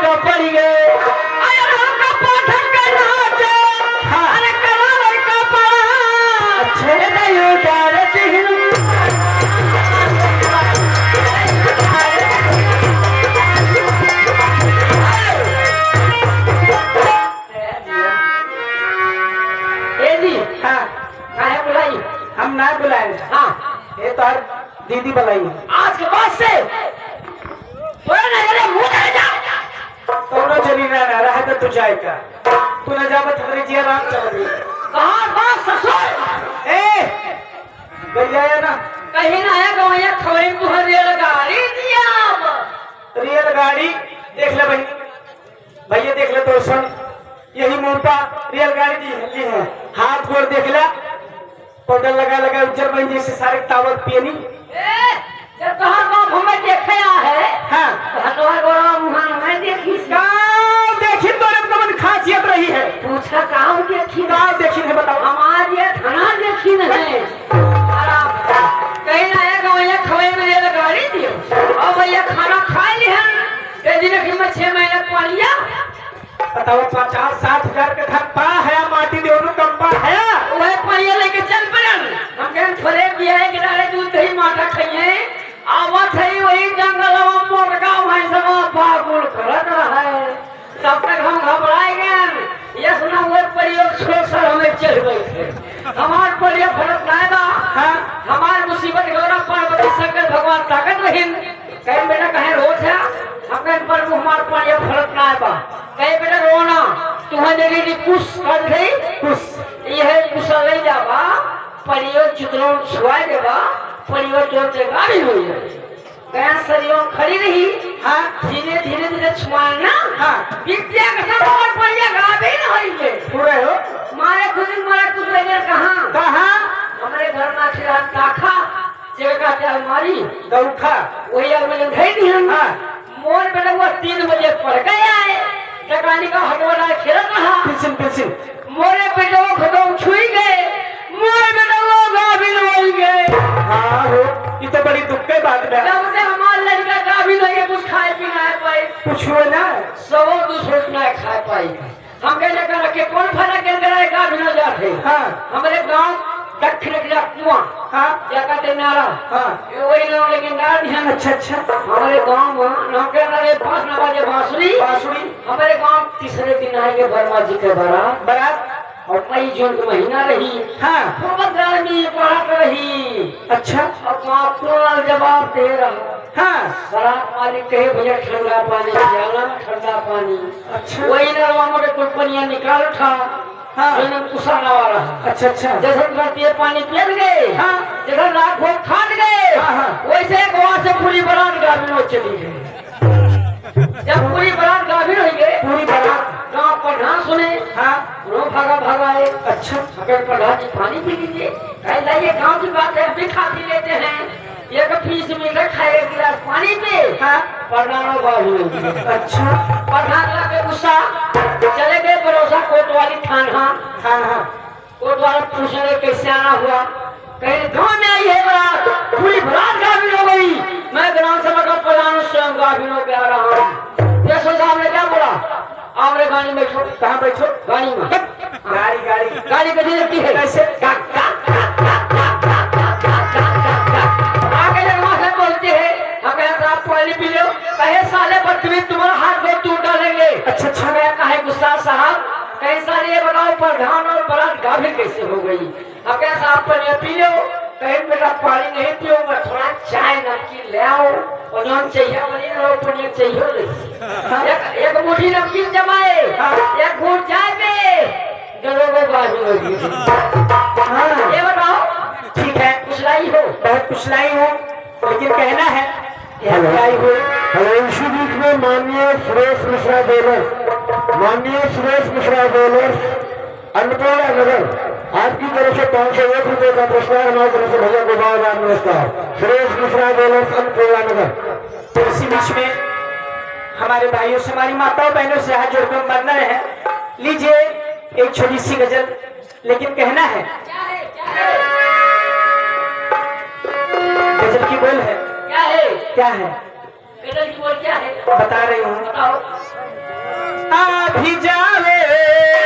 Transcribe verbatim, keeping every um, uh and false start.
का पड़ी गए। अरे राम का पाठक का नाच। हाँ। अरे कला लड़का पड़ा। अच्छा। ये दयो डारत हिन। ए जी। हाँ। काहे बुलाई? हम ना बुलाए। हाँ। ये तो हर दीदी बुलाई। आज के बाद से तोरे नजरे मुंह चले जा। कौनो जरूरी ना, ना रहा तो तू जाए का। तू ना जाबत हमरे जिया राम चल रही। कहाँ बात ससुर? ए, गैया है ना? कहीं ना है गवैया खवई तू रेलगाड़ी दिया। रेलगाड़ी देख ले भाई। भैया देख ले तो सुन, यही मोटा रेलगाड़ी दी ली है। हाथ गोड़ देख ले, पाउडर लगा लगा उज्जर बन जैसे सारे टावर पियनी। ए, जब तोहार बाप हमें देखे आ है, हाँ। तो हटवा गोड़ा मुहान हमें देखी से। का देखी तोरे में कौन खासियत रही है? पूछा का देखी? का देखी है बताओ? हमार ये थाना देखी नहीं। कहीं ना है गवैया खवई में रेलगाड़ी दियो। अब भैया खाना खा ली हम, तेजी ने फिर मैं छह महीने पड़िया। बताओ, पचास साठ हजार के घर पा है, माटी देवरू कम पा है। वही पनिया लेके चल पड़न। हम कहें, "थोड़े बियाहे के डाले दूध दही माठा खाइए।" आवत है वही जंगल में मोटका भैंसवा पागुल करत रहा है। तब तक हम घबराए गए। ये सुना हुआ प्रयोग छोड़ सर हमें चढ़ गए थे। हमार प्रयोग फलत नाय बा। हाँ। हमार मुसीबत गौरा पार्वती शंकर भगवान ताकत रहिन। कहे, "बेटा, कहे रोत है?" हम कहे, "प्रभु, हमार पानी फलत ना बा।" कहे, "बेटा, रो ना, तुहैं दे दी कुश, का दे दी? कुश। यह कुश ले जाबा, पनियो जितनो छुआ देबा, पनियो जोर देगा भी हो जाए।" गया सरियो खड़ी रही। हाँ। धीरे, धीरे, धीरे छुआ ना। हाँ। विद्या के सब और पनिया गावे न होइए। पूरे हो। मारे खुद, मारे कुछ लेकर कहाँ? कहाँ? हमरे घर में आखिर हाथ ताखा। जेकर कहते हैं अलमारी। गौखा। वही अलमारी में धई दिहन। हाँ। मोर बेटवा तीन बजे पढ़ के आए, डकानी का हटवा डाल खेलत रहा। पिलसिन, पिलसिन। मोरे बेटवा खतम छुई गए, मोरे बेटवा गाभिन होई गए। हाँ हो, ये तो बड़ी दुख के बात बा। जब से हमार लड़का गाभिन होई गए, कुछ खाए पी ना पाए। कुछुए ना। सबो दूसरे ना खाए पाई। हम कहले कर के कौन फला के अंदर आए गाभिन हो जाते। हाँ। हमरे गांव दक्षिण के कुआं। हाँ। या कहते नाला। हाँ। ये वही नाम लेकिन डाल दिया। अच्छा, अच्छा। हमरे गांव में नाम के अंदर ये पाँच नौ बजे बांसुरी। बांसुरी। हमरे गांव तीसरे दिन आएंगे वर्मा जी के बारात। बारात। और मई जून के महीना रही। हाँ। खूब गर्मी पड़त रही। अच्छा। और गांव को जवाब दे रहा। हाँ। बारात मालिक कहे, "भैया ठंडा पानी पियाला, ठंडा पानी।" अच्छा। वही नलवा में के कुल पनिया निकाल उठा। हाँ। जो ने कुसा नवा रहा। अच्छा, अच्छा। जैसे धरती पानी पियल गए। हाँ। जैसे रात भोग खाट गए। हाँ, हाँ। वैसे एक वहां से पूरी बारात गाभिन हो चली गई। जब पूरी बारात गाभिन हो गई, पूरी बारात। गांव प्रधान सुने। हाँ। रो भागा भागा आए। अच्छा। अगर प्रधान जी पानी पी लीजिए, कहे, "लाइए, गांव की बात है, हम भी खा पी लेते हैं।" एक पीस मिल रखा है, एक गिलास पानी पे। हाँ। प्रधानो गाभिन हो गए। अच्छा। प्रधान ला के गुस्सा, चले गए भरोसा कोतवाली थाना। थाना। कोतवाल पूछने कैसे आना हुआ, कहे, "गांव में आई है बारात, पूरी बारात गाभिन हो गई, मैं ग्राम सभा का प्रधान हूँ, स्वयं गाभिन होके आ रहा हूँ।" एसओ साहब ने क्या बोला? "आओ रे गाड़ी में बैठो।" कहाँ बैठो? गाड़ी में। गाड़ी, गाड़ी। गाड़ी कहाँ लगती है? कैसे? आगे जब वहाँ से बोलते हैं, हम कहे, "साहब, पानी पी लो।" कहे, "साले बदतमीज, तुम्हारा हाथ गोड़ तोड़ डालेंगे।" अच्छा, अच्छा। कहे, "काहे गुस्सा साहब?" कहे, "साले, ये बताओ, प्रधान और बारात गाभिन कैसे हो गई?" हम कहे, "साहब, पानी पी लो।" कहे, "बेटा, पानी नहीं पीऊंगा, थोड़ा चाय नमकीन ले आओ।" और जौन चाहिए, बोलिए, "लो, पानी चाहिए नहीं।" हाँ। एक, एक मुट्ठी नमकीन जमाए, हाँ। एक घूंट चाय पे, दरोगो गाभिन हो गई। हाँ। ये बताओ, ठीक है। कुछ लाई हो? बहुत कुछ लाई हूँ, लेकिन कहना है, यहाँ हेलो। पे आई हुई। हेलो, इसी बीच में माननीय सुरेश मिश्रा ज्वेलर्स, माननीय सुरेश मिश्रा ज्वेलर्स, अन्नपूर्णा नगर, आपकी तरफ से पाँच सौ एक रुपए का पुरस्कार, हमारी तरफ से भैया को बार बार नमस्कार। सुरेश मिश्रा ज्वेलर्स, अन्नपूर्णा नगर। तो इसी बीच में हमारे भाइयों से, हमारी माताओं बहनों से हाथ जोड़कर वंदन है। लीजिए एक छोटी सी गजल, लेकिन कहना है। क्या है? क्या है? गजल की बोल है। क्या है? क्या है? गजल की बोल क्या है? बता रही हूँ। बताओ। भी जावे